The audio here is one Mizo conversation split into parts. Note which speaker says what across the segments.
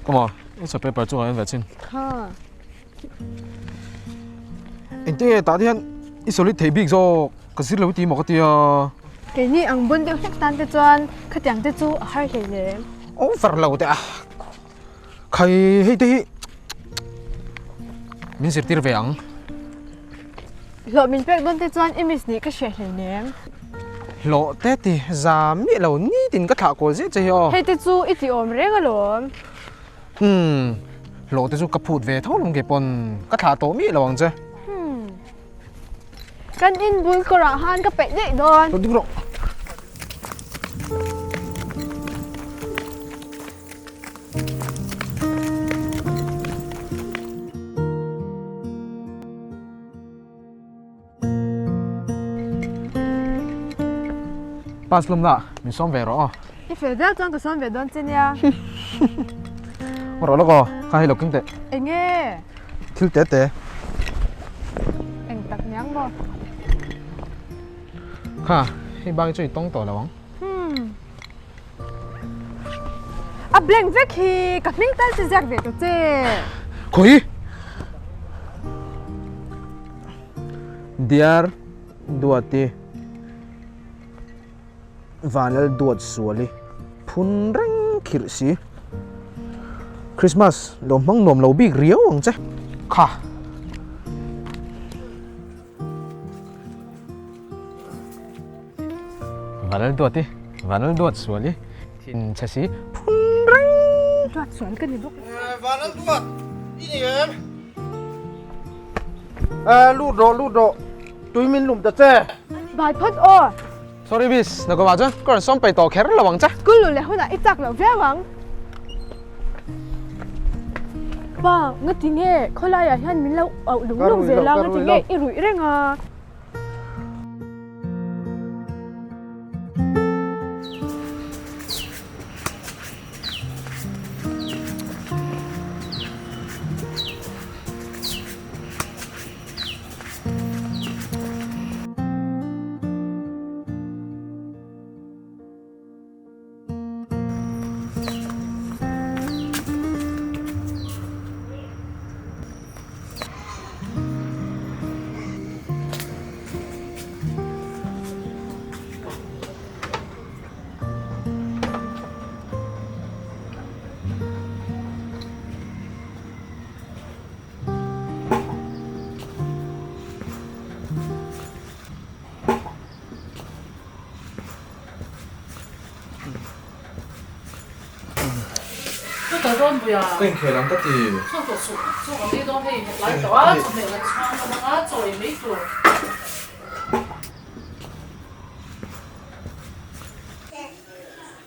Speaker 1: Come on, it's a paper chu en ve chin.
Speaker 2: Kha.
Speaker 1: Engte tah te hian i solid thei bik zawk ka zir lo ti maw ka tia.
Speaker 2: Keini ang bun deuh hlek tan te chuan khatiang te chu a har hlei lem.
Speaker 1: Over lo teh a. Khai hei te hi min zirtir ve ang.
Speaker 2: Hlawh min pek dawn te chuan i miss nih ka hriat hlei nem.
Speaker 1: Hlawh te ti za miah lo nitin ka thlah kual zet che hi aw.
Speaker 2: Hei te chu i ti awm reng alawm.
Speaker 1: Umm hlawh te chu ka phut ve tho lawm kei pawn ka thlah tawh miah lo ang che.
Speaker 2: Umm kan in bul kawrah khan ka peih daih dawn.
Speaker 1: Rawh dik rawh. Pass lawm la, min sawm ve rawh aw.
Speaker 2: I fel deuh chuan ka sawm ve dawn che nia.
Speaker 1: Rawh lawk aw, kha hei lo keng teh.
Speaker 2: Eng nge?
Speaker 1: Thil te te.
Speaker 2: Eng tak niang maw?
Speaker 1: Kha, hei bang hi chu i tawng tawh lo ang.
Speaker 2: Hmm. A blank vek hi ka hming tal che ziak ve ta che.
Speaker 1: Khawi? Dear Duati, Vanlal Duat Suali phun reng khirh si. Christmas lo hmang nuam lo bik riau ang che. Kha. Vanlal Duat i, Vanlal Duat Sual i, thin chhe si phun reng.
Speaker 2: Duat Sual ka ni bawk.
Speaker 1: Vanlal Duat i ni em? Lut rawh, lut rawh, tui min lum ta che.
Speaker 2: Bai phawt aw.
Speaker 1: Sorry miss, na kawmah chuan ka rawn sawm peih tawh kher lo ang che.
Speaker 2: School luh leh hunah i chak lo viau ang. Pa, ngati nge khawlaiah hian min lo auh lung lung zel a, ngati nge i ruih reng a?
Speaker 1: Ka inkhel ang ka ti.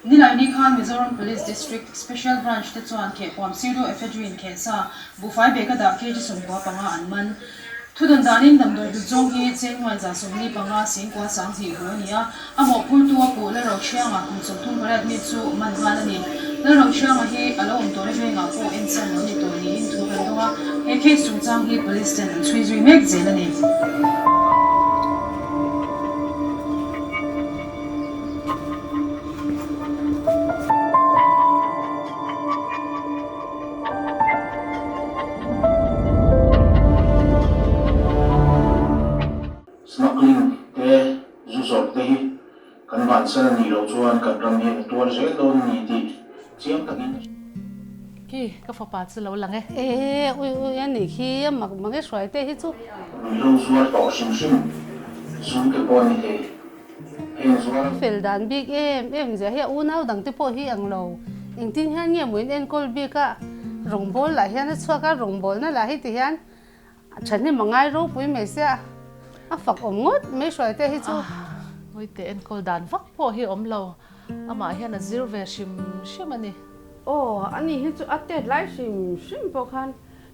Speaker 3: Nilaini khan Mizoram Police District Special Branch te chuan khehpuam pseudoephedrine khehsa buhfai bag a dah kg 15 an man. Thudawn danin damdawi hlut zawng hi cheng nuai 75 singkua 20 hu a ni a, a mawhphurtu a puh Lalrochhianga kum 38 mi chu man nghal a ni. Lalrochhianga hi a lo awm tawh na vengah pawh ensan lo ni tawh niin thu kan dawng a, he case chungchang hi Police ten an chhui zui mek zel a ni.
Speaker 4: Smuggling te, zu zawrh te hi kan vansan a nih loh chuan kan ram hian a tuar zel dawn a ni tih chiang takin a
Speaker 5: Khi ka fapa chu lo lang e.
Speaker 6: E ui ui a nih khi a mak mak e hruai te hi chu.
Speaker 4: Ruihhlo zuar tawh hrim hrim zu te pawh a ni thei. Heng zuar.
Speaker 6: Fel dan bik em em zia hi a unau dang te pawh hi ang lo. Engtin hian nge maw in enkawl bik a rawngbawl lah hian a chhuak a rawngbawlna lah hi ti hian a thahnem a ngai ropui mai sia a fak awm ngawt mai hruai te hi chu.
Speaker 5: Ngawite enkawl dan vak pawh hi awm lo amah hian a zir ve hrim hrim a ni.
Speaker 6: Aw ani hi chu a tet lai hrim hrim pawh khan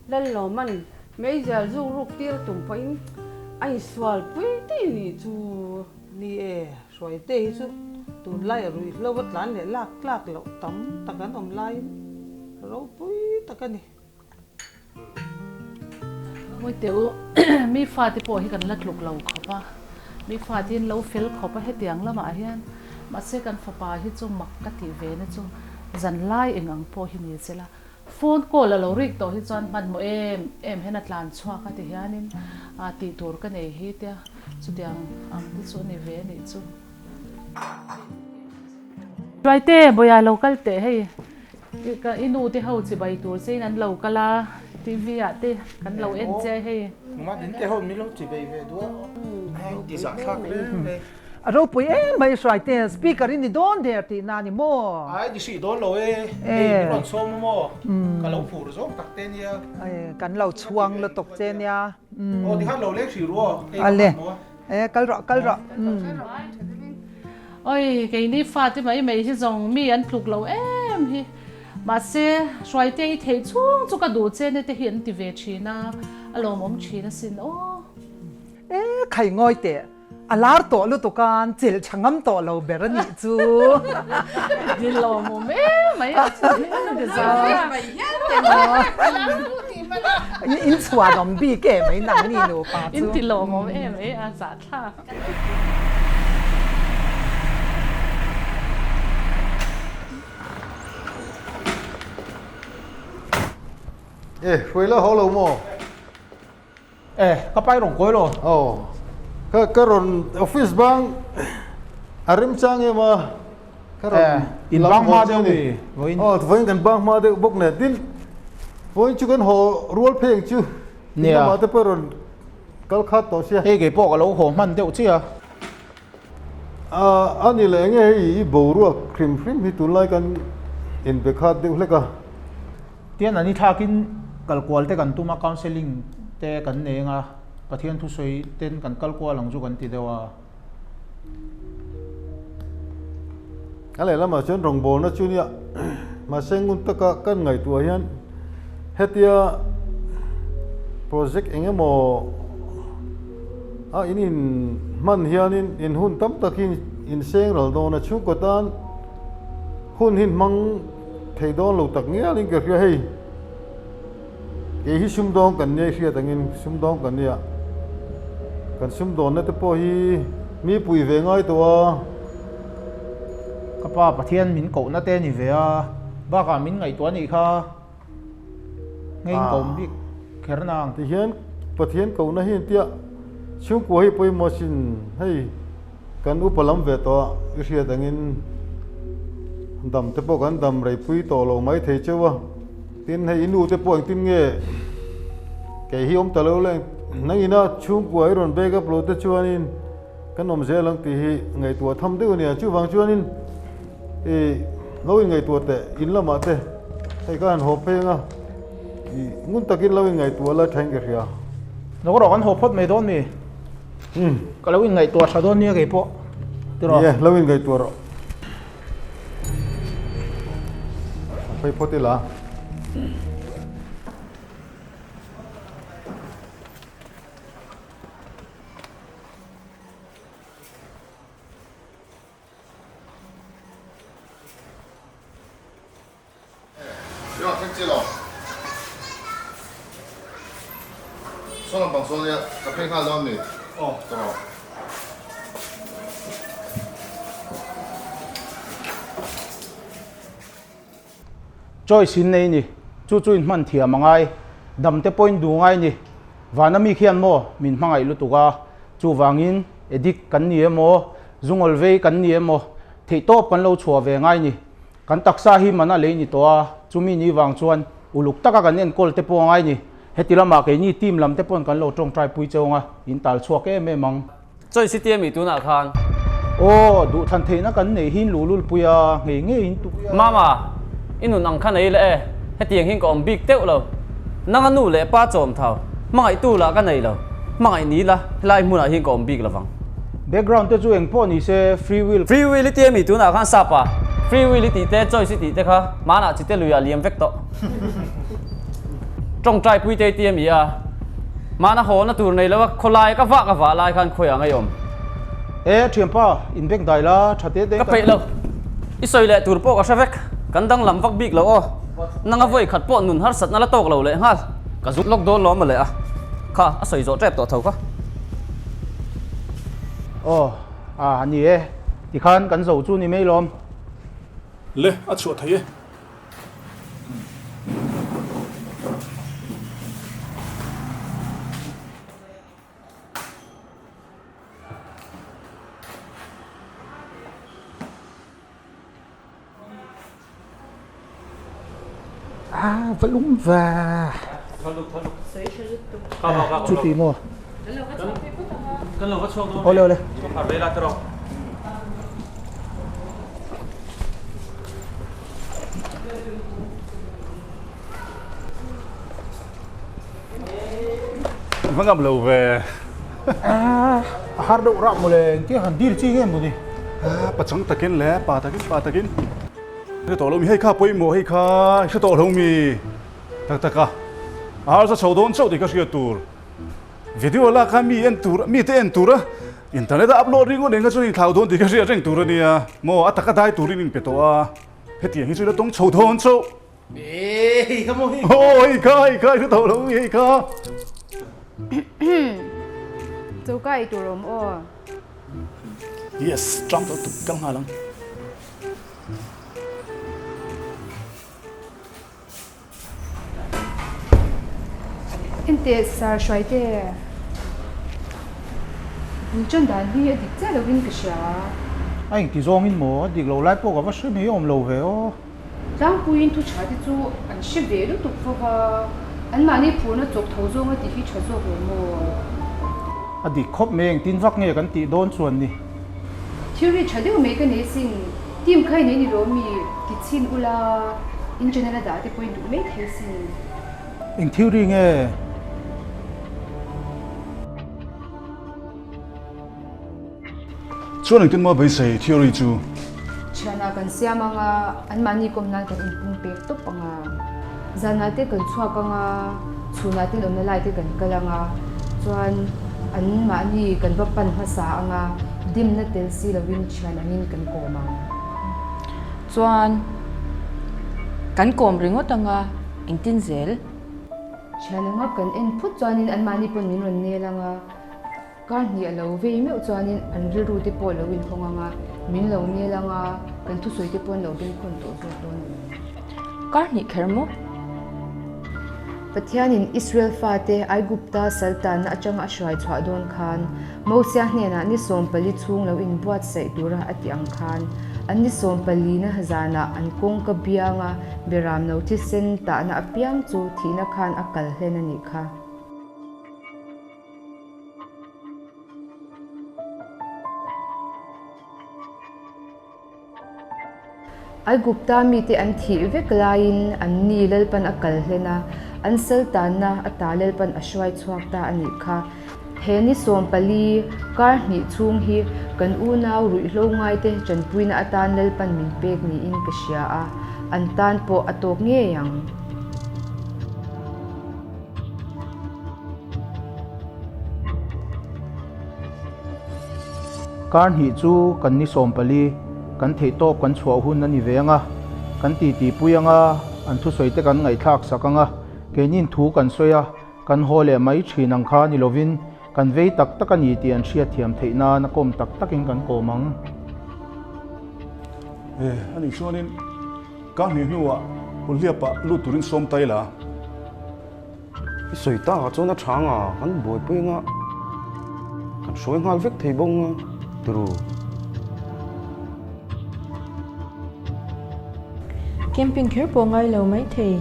Speaker 6: Lalloman meizial zuk ruk tir tum pawhin a insual pui tih nih chu.
Speaker 7: Ni e, Hruaite hi chu tunlai a ruihhlo a tlan leh lak tlak loh tam tak an awm laiin ropui tak a ni.
Speaker 5: Mawite u, mi fate pawh hi kan la tluk lo khawp a, mi fate hi an lo fel khawp a hetiang lamah hian, mahse kan fapa hi chu mak ka tih ve na chu zanlai eng ang pawh hi ni che la. Phone call a lo rik tawh hi chuan hmanhmawh em em hian a tlan chhuak a ti hianin tih tur ka nei hi tia chutiang ang te chu a ni ve a nih chu. Hruaite, Bawia lo kal teh hei i nu te ho chibai tur che in an lo kal a, TV ah te kan lo en che hei.
Speaker 8: Nungah din te ho min lo chibai ve duh a, hei ti zah thlak hle mai.
Speaker 7: A ropui em mai Hruaite, speaker i ni dawn der tihna a ni maw?
Speaker 8: Ai ni hrih dawn lo e, hei min rawn sawm a maw? Ka lo phur zawk tak te nia.
Speaker 7: Kan lo chhuang lutuk che nia.
Speaker 8: Aw tikhan lo leng hrih ru aw, hei ka hman maw?
Speaker 7: E kal rawh kal rawh.
Speaker 5: Oi keini fate mai mai hi zawng mi an tluk lo em hi. Mahse Hruaite i theih chhung chu ka duh che ne te hi an ti ve thin a, a lawmawm thin asin aw.
Speaker 7: E khai ngawi teh. A lar tawh lutuk a, an chelh tha ngam tawh lo ber a nih chu.
Speaker 5: Dil lo awm em mai a chu
Speaker 7: In chhuan awm bik em mai nang ni nupa
Speaker 5: chu. In ti lawm awm em mai a zahthlak.
Speaker 9: E, hruai la haw lo maw?
Speaker 8: E, ka pai rawn kawi lo.
Speaker 9: Aw, ka ka rawn office bang a rem chang em a, ka rawn
Speaker 8: in bang hma deuh ni vawiin.
Speaker 9: Aw, vawiin kan bang hma deuh bawk nen, tin vawiin chu kan haw rual phei ang chu, in lamah te pawh rawn kal khat tawh sia.
Speaker 8: Hei kei pawh ka lo haw hman deuh chiah a.
Speaker 9: A ni leh enge hei i boruak hrim hrim hi tunlai kan inbe khat deuh hlek a.
Speaker 8: Tian an i thlakin kal kual te kan tum a, counselling te kan nei anga Pathian thusawi ten kan kal kual ang chu kan ti deuh a.
Speaker 9: A lehlamah chuan rawngbawlna chu nia mahse ngun taka kan ngaihtuah hian hetia project eng emaw a in in hman hianin in hun tam tak hi in seng ral dawn a chhungkaw tan hun hi hmang thei dawn lo tak ngialin ka hria hei kei hi sumdawng kan nia i hriat angin sumdawng kan nia kan sumdawnna te pawh hi mi pui ve ngai tawh a.
Speaker 8: Ka pa Pathian min kohna te a ni ve a bakah min ngaihtuah a nih kha. Ngei in kawm bik kher nang.
Speaker 9: Tihian Pathian kohna hi engtia chhungkua hi pawimawh sin hei kan upa lam ve tawh a i hriat angin dam te pawh kan dam rei pui tawh lo mai thei cheu a tin hei i nu te pawh engtin nge kei hi awm ta lo le nang ina chhungkua i rawn back up lo te chuanin kan awm zel ang tih hi ngaihtuah tham deuh a nia chuvang chuanin I lo inngaihtuah teh in lamah te hei ka han haw phei anga i ngun takin lo inngaihtuah la thain ka hria.
Speaker 8: Lo rawh kan haw phawt mai dawn mi?
Speaker 9: Umm.
Speaker 8: Ka lo inngaihtuah tha dawn nia kei pawh tiraw?
Speaker 9: Ni e, lo inngaihtuah rawh. Ka phei phawt ila.
Speaker 8: Choice in nei ni, chu chu in hman thiam a ngai, dam te pawhin duh ngai ni, vana mi khian maw min hmangaih lutuk a, chuvangin addict kan ni emaw, Zungawl vei kan ni emaw, theihtawp kan lo chhuah ve ngai ni. Kan taksa hi man a lei ni tawh a, chumi ni vang chuan uluk taka kan enkawl te pawh a ngai ni. Heti lamah keini team lam te pawn kan lo tawngtai pui cheu anga, in tal chhuak em em ang.
Speaker 10: Choice i ti a mi tunah khan?
Speaker 8: Aw, duhthlan theihna kan neih hi in luhlul pui a, ngei ngei in tuk.
Speaker 10: Mama, i nun ang kha nei leh e, hetiang hian ka awm bik teuh lo. Nanga nu leh pa chawm thau, hmangaihtu lah ka nei lo, hmangaih ni la, helai hmunah hian ka awm bik lovang.
Speaker 8: Background te chu eng pawh ni se, free will.
Speaker 10: Free will i ti ami tunah khan sap a, free will i tih te, choice i tih te kha hmanah chite luiah liam vek tawh. Tawngtai pui te i ti ami a, hmana haw na tur nei lo a, khawlai ka vah ka vah lai khan khawiah ngei awm.
Speaker 8: E thianpa, in bek dai la, tha te te
Speaker 10: Ka peih lo, i sawi leh tur pawh ka hre vek, kan danglam vak bik lo aw. Nanga vawi khat pawh nun harsatna la tawk lo leh nghal. Ka zuk lawk dawn lawm mawle a, kha a sawi zawh tep tawh tho kha.
Speaker 8: Aw, a ni e, tikhan kan zo chu ni mai lawm.
Speaker 11: Le, a chhuah thei e.
Speaker 8: A va lum va. Chuti maw? Awle awle.
Speaker 11: Va ngam lo ve.
Speaker 8: A har deuh rah mawle, engtia han dil chi nge mawni?
Speaker 11: Pachang takin le, pa takin pa takin. Hre tawh lo mi, hei kha pawimawh hei kha hre tawh lo mi tak tak a, a harsa chho dawn chauh tih ka hriat tur. Video lak kha mi en tur, mi te en tur a, internet a upload ringawt eng kha chuan inthlau dawn tih ka hriat reng tur a nia, maw a taka dai turin in pe tawh a, hetiang hi chu ila tawng chho dawn chauh.
Speaker 8: Hei kha maw hei.
Speaker 11: Aw hei kha hei kha hre tawh lo mi hei kha.
Speaker 12: Choka ei tur awm aw.
Speaker 11: Yes, tlang tawh tuk kal nghal ang.
Speaker 12: Enteh sar hruai te bul tan dan hi a dik chiah lovin ka hria.
Speaker 8: A engti zawngin maw a dik lo lai pawh ka va hre mai awm lo ve aw.
Speaker 12: Tlangpuiin thu tha te chu an hre ve lutuk fo va, anmahni phurna chawk tho zawng a tih hi tha zawk lo maw?
Speaker 8: A dik khawp mai engtin vak nge kan tih dawn chuan ni.
Speaker 12: Theory tha deuh mai ka nei sin, team kha i nei ni lo mi ti chhin ula, in channel a dah te pawh in duh mai thei sin.
Speaker 8: Eng theory nge?
Speaker 11: Chuan engtin maw beisei theory chu?
Speaker 12: Thianah kan siam ang a, anmahni kawm nan kan inpung pek tawp ang a. Zanah te kan chhuak ang a, chhunah te lawmna lai te kan kal ang a, chuan anmahni kan va pan hmasa ang a, dimna tel si lovin thian angin kan kawm ang.
Speaker 13: Chuan kan kawm ringawt ang a, engtin zel?
Speaker 12: Thian anga kan en phut chuanin anmahni pawn min rawn nel ang a. Kar hnih a lo vei meuh chuanin an rilru te pawh a lo inhawng ang a, min lo nel ang a, kan thusawi te pawh an lo bengkhawn tawh zawk dawn a ni.
Speaker 13: Kar hnih kher maw?
Speaker 12: Pathianin Israel fate Aigupta saltanna atanga a hruai chhuah dawn khan, Mosia hnenah ni sawmpali chhung lo inbuatsaih tura a tih ang khan, an ni sawmpalina zanah an kawngka bianga beram no thisen tahna apiang chu thihna khan a kal hlen a nih kha. Aigupta mite an thih vek laiin an ni Lalpan a kal hlen a, an saltanna ata Lalpan a hruai chhuak ta a nih kha. He ni 14 kar hnih chhung hi kan unau ruihhlo ngaite tanpuina atan Lalpan min pek niin ka hria a, an tan pawh a tawk ngei ang.
Speaker 8: Kar hnih chu kan ni 14, kan theihtawp kan chhuah hun a ni ve ang a, kan titi pui ang a, an thusawi te kan ngaihthlak sak ang a, keinin thu kan sawi a, kan haw leh mai thin ang kha ni lovin kan vei tak tak a ni tih an hriatthiam theih nan a kawm tak takin kan kawm ang.
Speaker 11: E, a nih chuanin kar hnih hnuah Pawlhliapa lut turin sawm tai la.
Speaker 14: I sawi takah chuan a tha anga kan buaipui anga kan hruai nghal vek thei bawk anga turu.
Speaker 13: Camping kher pawh ngai lo mai thei.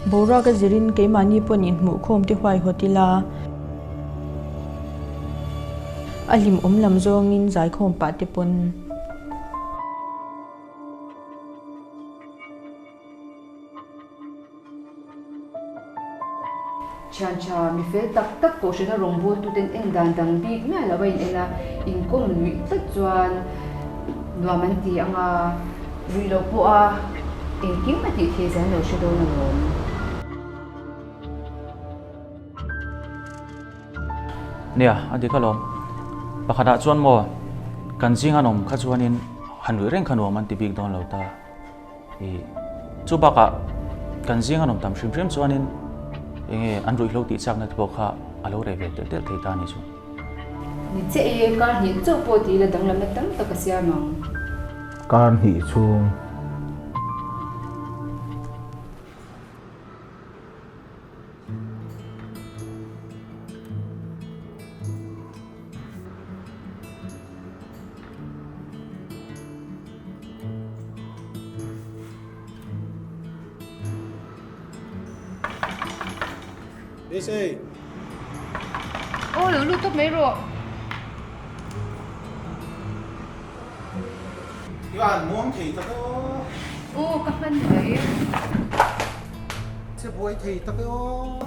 Speaker 13: Boruak a zirin keimahni pawn inhmuh khawm te huaihawt ila. A hlimawm lam zawngin zaikhawm pah te pawn.
Speaker 12: Thian tha, mi fel tak tak kohhrana rawngbawltuten en dan dang bik miah lo a in en a, inkawm luih tlat chuan nuam an ti ang a, ruih loh pawh a engkim a tih thei zan lo hre dawn alawm.
Speaker 15: Nia, a dik alawm. Pakhatah chuan maw, kan zing an awm kha chuanin han ruih reng kha nuam an ti bik dawn lo ta. I chu bakah kan zing an awm tam hrim hrim chuanin enge an ruihhlo tih chakna te pawh kha a lo reh ve telh telh thei ta a ni chu.
Speaker 12: Ni che e, kar hnih chauh pawh ti ila danglamna tam tak a siam ang.
Speaker 8: Kar hnih chhung. Beisei.
Speaker 12: Aw lo lut tawp mai rawh.
Speaker 8: I va han muang thei tak e aw.
Speaker 12: Aw ka hman mai.
Speaker 8: Che buai thei tak e aw.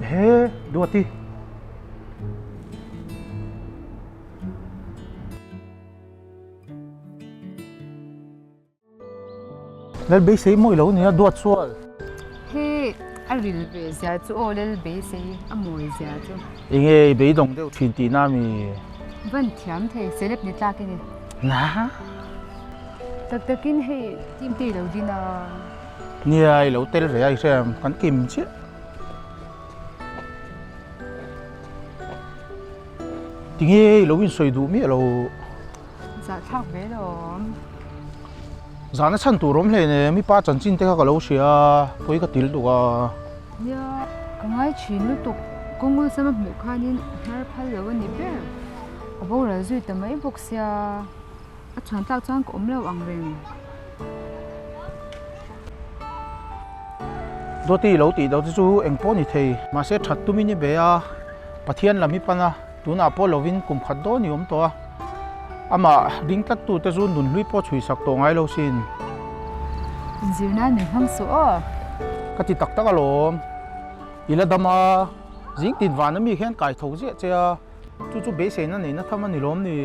Speaker 8: He Duati. Lal beisei mawi lo nia duat sual.
Speaker 12: He a ril ve zia chu aw lal beisei a mawi zia chu.
Speaker 8: Enge i beidawng deuh thin tihna mi?
Speaker 12: Van thiam thei celeb ni tlak i ni.
Speaker 8: Na.
Speaker 12: Tak takin hei team te i lo din a.
Speaker 8: Nia i lo tel ve a i hriam kan kim chiah. Tinge i lo insawi duh miah lo.
Speaker 12: Zahthlak ve lawm.
Speaker 8: Zahna chhan tur awm hle nen mi pa chanchin te kha ka lo hria a, pawi ka til tuk a.
Speaker 12: Nia, ka ngai thin lutuk. Kawngul sama hmuh khanin a hnar phal lo a ni ber. A boral zui ta mai bawk sia, a chhuan tlak chuan ka awm lo ang reng.
Speaker 8: Dawti lo tih deuh te chu eng pawh ni thei. Mahse that tumin i be a, Pathian lam i pan a. Tunah pawh lovin kum khat dawn i awm tawh a, amah ding tlat tute chu nun hlui pawh chhui sak tawh ngai lo sin.
Speaker 12: Inzir nan min hmang suh aw.
Speaker 8: Ka ti tak tak alawm. I la dam a, zing tin vana mi hian kai tho ziah che a, chu chu beiseina neihna tham a ni lawm ni.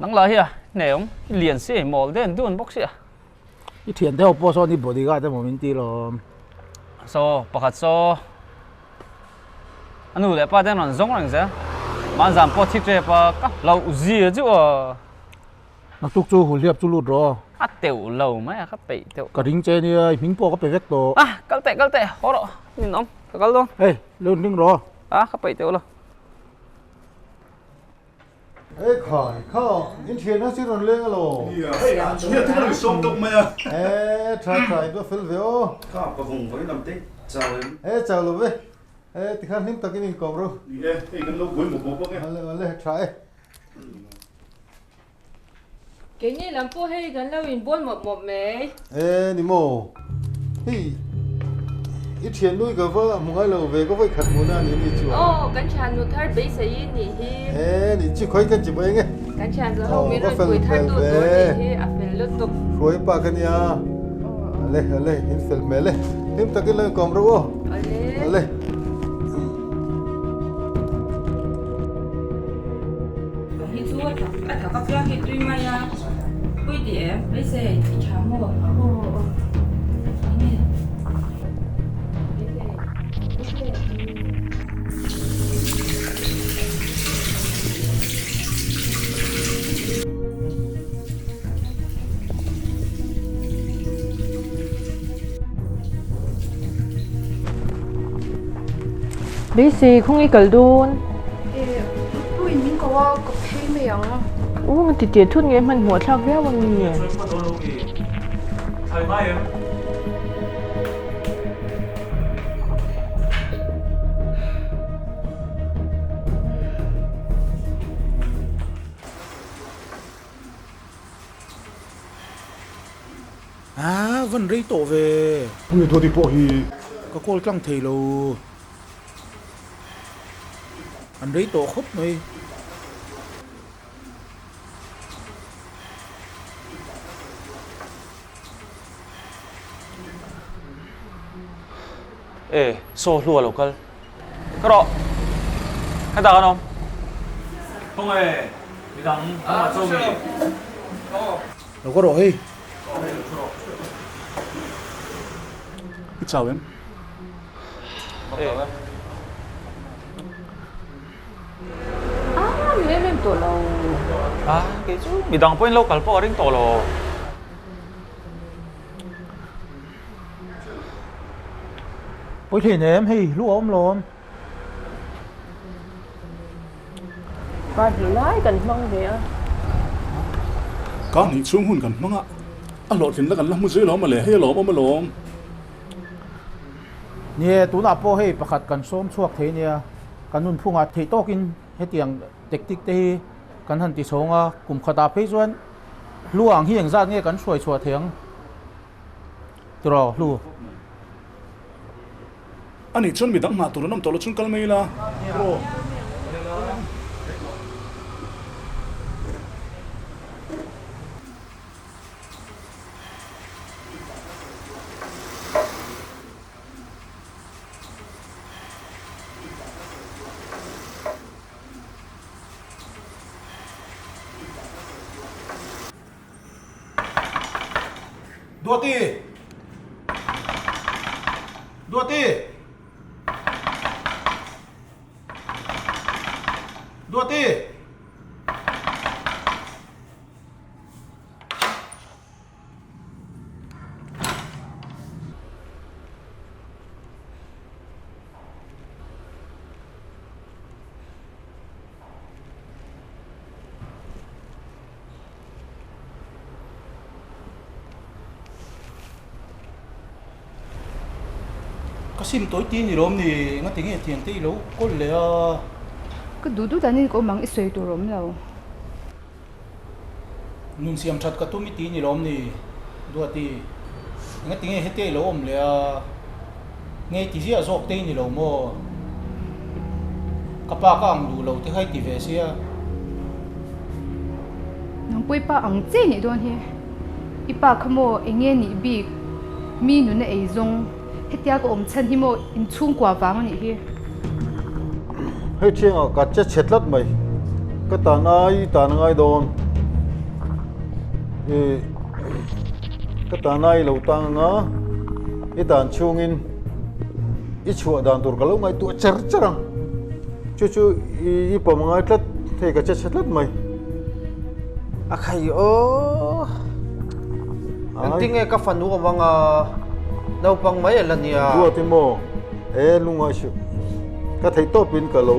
Speaker 10: Nang lah hi a hneawm, i lian si, mawl den dun bawk si a.
Speaker 8: I thian deuh pawh sawn i bodyguard emaw min ti lawm.
Speaker 10: Saw, pakhat saw a nu leh pa te an rawn zawng reng zel. Manzam pawh thi tep a, ka hlauh zia chu aw.
Speaker 8: Naktuk chu Hulhiap chu lut rawh.
Speaker 10: A teuh lo mai a, ka peih teuh.
Speaker 8: Ka ring che nia, i hming pawh ka pe vek tawh.
Speaker 10: Ah, kal teh, kal teh, haw rawh, min awm, ka kal dawn.
Speaker 8: Hey, lo in ring rawh.
Speaker 10: Ah, ka peih teuh lo.
Speaker 9: He khai kha in thian a si rawn leng alo.
Speaker 11: Nia hei an chu hian thil sawm tawk mai a.
Speaker 9: E tha tha in va fel ve aw.
Speaker 14: Kha ka vung vawi lam te chau em.
Speaker 9: E chau lo ve. E tikhan hlim takin in kawm ru.
Speaker 11: Ni e hei kan lo buai mawp mawp ang e.
Speaker 9: Ale ale tha e.
Speaker 2: Keini lam pawh hei kan lo in bawl mawp mawp mai.
Speaker 9: E ni maw? Hei i thiannui ka va hmu ngai lo ve ka vawi khat hmuhna a ni ni chuan.
Speaker 2: Aw kan thiannu thar beisei i nih hi.
Speaker 9: E ni chi khawi kan chi bai nge.
Speaker 2: Kan thian zawh ho min rawn pui thar tu tur nih hi a fel lutuk.
Speaker 9: Hruai pa ka nia. Ale ale in fel hmel e. Hlim takin lo inkawm rawh aw.
Speaker 2: Ale.
Speaker 9: Ale.
Speaker 2: Hi chu a tak a tak apiang hi tui mai a pui tih em beisei i tha maw aw enge beisei beisei.
Speaker 13: Beisei khawnge kal dawn?
Speaker 2: Eh, pu in min ko a, ka phei mai ang.
Speaker 13: U, nga ti teh thut nge hmanhmawh thlak viau ang ni?
Speaker 8: A van rei tawh ve.
Speaker 11: Hemi Duati pawh hi.
Speaker 8: Ka call tlang thei lo. An rei tawh khawp mai.
Speaker 15: E, saw hlu a lo kal. Ka rawh. Hetah kan awm. Khawnge midang an mah chauh mi.
Speaker 8: Lo ka rawh hei.
Speaker 11: I chau em?
Speaker 2: Ah, mi em em tawh lo.
Speaker 15: Ah, kei chu midang pawhin lo kal pawh a ring tawh lo.
Speaker 8: Pawi thei nem hei lu a awm lawm.
Speaker 13: Kar hnih lai kan hmang ve a.
Speaker 11: Kar hnih chhung hun kan hmang a, a hlawhtlinna kan la hmu zui lawm a le, hei a lawm awm alawm.
Speaker 8: Nie, tunah pawh hei pakhat kan sawm chhuak thei nia. Kan nunphungah theih tawkin hetiang tactic te hi kan han ti chhawng a, kum khatah phei chuan hlu ang hi engzat nge kan hruai chhuah thei ang tiraw hlu?
Speaker 11: A nih chuan midang nghah tur an awm tawh lo chuan kal mai ila.
Speaker 8: Duati! Duati! Duati! Ka sim tawi ti ni lawm ni engati nge thian te i lo kawl leh a.
Speaker 12: Ka duh duh danin ka awm ang i sawi tur a awm lo.
Speaker 8: Nun siam that ka tum i ti ni lawm ni Duati, engati nge hete i lo awm leh a, nge ti ziah zawk te i ni lo maw? Ka pa ka ang duh lo te kha i ti ve sia.
Speaker 12: Nangpui pa ang che nih dawn hi, i pa kha maw enge nih bik, mi nuna ei zawng, hetia ka awm chhan hi maw inchhungkua vang a nih hi.
Speaker 9: Hei thiangah ka che chhe tlat mai, ka tan ai tan a ngai dawn, ih ka tan ai lo tang anga i tan chhungin i chhuah dan tur ka lo ngaihtuah cher cher ang, chu chu i pawm a ngai tlat, hei ka che chhe tlat mai.
Speaker 16: A khai aw, engtinge ka fanu awm anga naupang mai a la nia.
Speaker 9: Duat i maw? E lungai suh, ka theih tawpin ka lo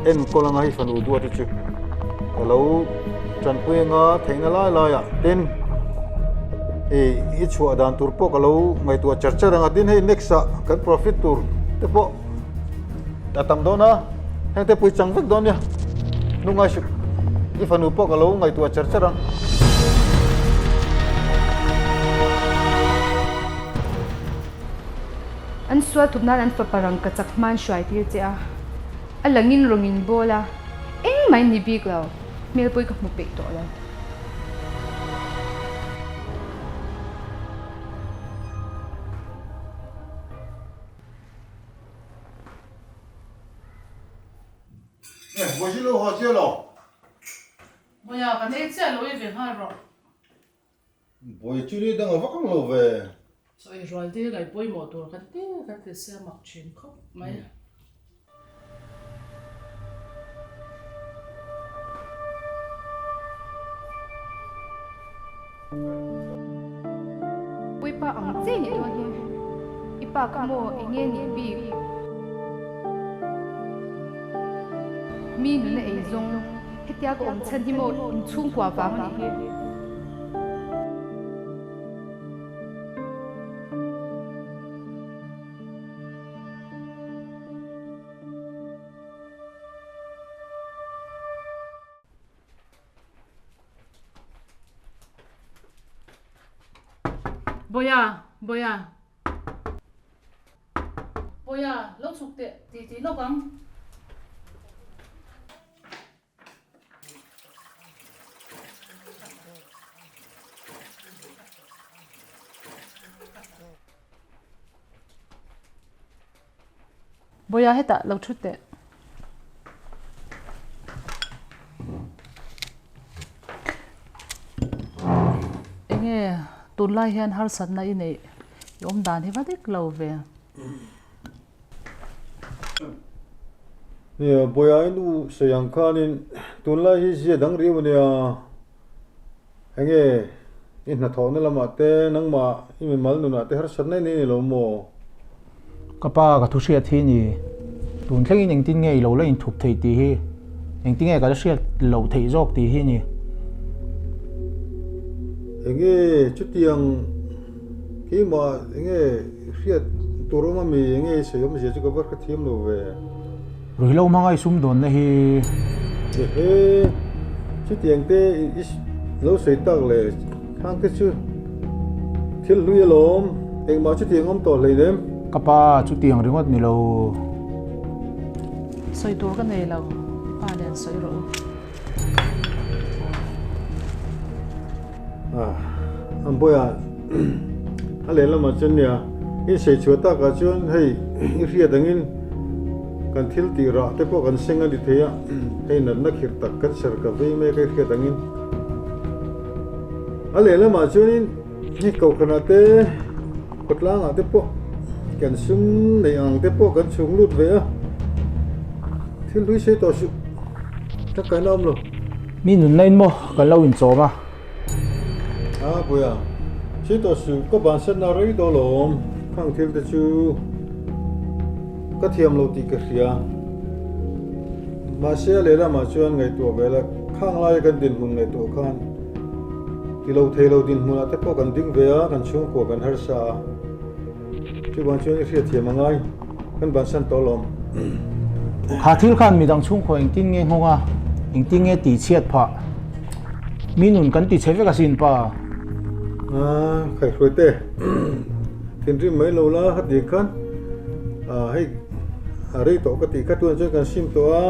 Speaker 9: enkawl anga hei fanu duat hi chu ka lo tanpui anga theihna lai laiah tin i i chhuah dan tur pawh ka lo ngaihtuah char char anga tin hei next ah kan profit tur te pawh a tam dawn a heng te pui chang vek dawn nia lungai suh i fanu pawh ka lo ngaihtuah char char ang.
Speaker 12: An sual thup nan an fapa rang ka chak hman hruai tir che a, a langin rawng in bawl a, engmah in ni bik lo, hmel pawh i ka hmu peih tawh lo.
Speaker 9: Nge, vawi lo haw chiah lo.
Speaker 5: Vawiah kan ei chiah lo i ve nghal rawh.
Speaker 9: Vawi chu ni dang a vak ang lo ve.
Speaker 5: Chaw ei rual te hi ngaih pawimawh tur kan ti kan ti sia mak thin khawp mai.
Speaker 12: Pui pa ang che nih dawn hi. I pa kha maw eng nge nih bik? Mi nuna ei zawng hetia ka awm chhan hi maw inchhungkua vang a nih hi.
Speaker 5: Boya, Boya. Boya, lo chhuk teh ti ti lawk ang. Boya hetah lo thu teh. Enge tunlai hian harsatna i neih i awm dan hi va dik lo ve.
Speaker 9: Nia, Boya i nu sawi ang khanin tunlai hi zia dang riau a nia. Enge i hnathawhna lamah te nangmah i mimal nunah te harsatna i nei ni lo maw?
Speaker 8: Ka pa ka thu hriat hi ni tun thlengin engtin nge i lo la inthup theih tih hi engtin nge ka la hriat loh theih zawk tih hi ni.
Speaker 9: Enge chutiang keimah enge hriat tur awm ami enge i sawi awmzia chu ka va hrethiam lo ve.
Speaker 8: Ruihhlo hmanga i sumdawnna hi.
Speaker 9: Ehe, chutiang te i lo sawi tak le, khang te chu thil hlui alawm, engmah chutiang awm tawh hleinem.
Speaker 8: Ka pa, chutiang ringawt ni lo.
Speaker 5: Sawi tur ka nei lo, i pa nen sawi rawh u.
Speaker 9: An buaiah a lehlamah chuan nia insei chhuah takah chuan hei i hriat angin kan thil tih rah te pawh kan seng a ni thei a, hei natna khirh tak kan ser ka vei mek a i hriat angin. A lehlamah chuanin hei kohhranah te khawtlangah te pawh kan sum neih ang te pawh kan chhung lut ve a, thil hlui sei tawh suh tangkaina awm lo.
Speaker 8: Mi nunna in maw kan lo inchawm a.
Speaker 9: A puia, si tawh suh ka bansanna rei daw lawm, khang thil te chu ka thiam lo tih ka hria. Mahse a lehlamah chuan ngaihtuah ve la, khang laia kan dinhmun ngaihtuah khan ti lo thei lo dinhmunah te pawh kan ding ve a, kan chhungkua kan harsa a. Chuvang chuan i hriatthiam a ngai, kan bansan tawh lawm.
Speaker 8: Kha thil khan midang chhungkhaw engtin nge nghawng a, engtin nge tih chhiat phah? Mi nun kan ti chhe vek asin pa.
Speaker 9: A, khaihruai te, thinrim mai lo la hetiang khan hei a rei tawh ka tih kha tunah chuan kan sim tawh a,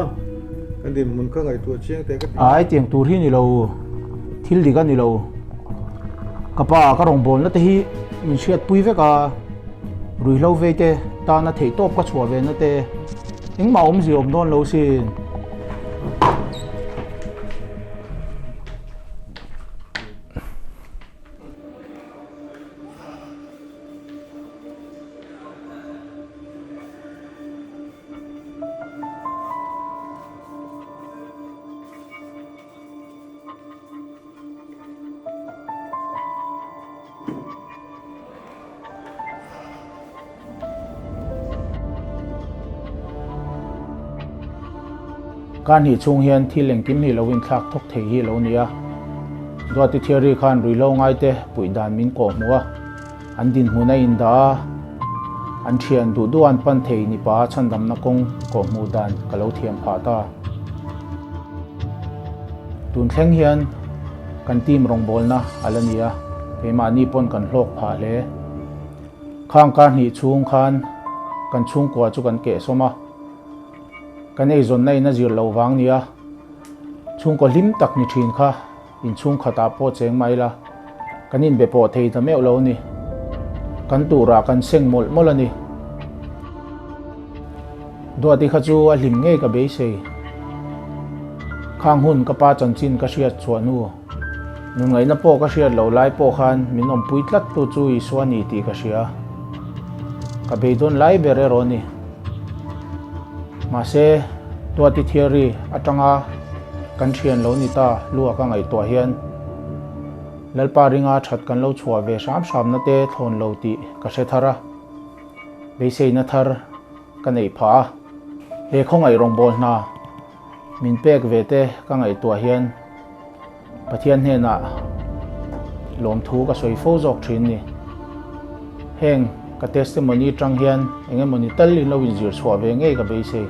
Speaker 9: kan dinhmun kha ngaihtuah chiang teh ka ti.
Speaker 8: A, hetiang tur hi ni lo, thil dik a ni lo. Ka pa ka rawngbawlna te hi min hriatpui vek a, ruihhlo vei te tana theihtawp ka chhuah ve na te engmah awmzia awm dawn lo sin. Kar hnih chhung hian thil engkim hi lo inthlak thawk thei hi lo ni a. Duati Theory khan ruihhlo ngaite puih dan min kawh hmuh a, an dinhmun a indah a, an thian duh duh an pan thei ni pa chhandamna kawng kawh hmuh dan ka lo thiam phah ta. Tun thleng hian kan team rawngbawlna a la ni a, keimahni pawn kan hlawk phah hle. Khang kar hnih chhung khan kan chhungkua chu kan kehsawm a, kan eizawnna in a zir loh vang nia chhungkaw hlim tak ni thin kha inchhung khatah pawh cheng mai la, kan inbe pawh thei ta meuh lo a ni. Kan turah kan seng mawlh mawlh a ni. Duati kha chu a hlim ngei ka beisei. Khang hun ka pa chanchin ka hriat chhuah hnu, nungaihna pawh ka hriat loh lai pawh khan min awmpui tlat tu chu Isua a ni tih ka hria. Ka beidawn lai ber erawh a ni. Mahse, Duati theory atanga kan thian lo ni ta lua ka ngaihtuah hian Lalpa ringa that kan lo chhuah ve hram hramna te thlawn lo tih ka hre thar a. Beiseina thar ka neih phah a, he khawngaih rawngbâwl hna min pek ve te ka ngaihtuah hian Pathian hnenah lawmthu ka sawi fo zawk thin ni. Heng ka testimony tang hian eng emawni tal in lo inzir chhuah ve ngei ka beisei.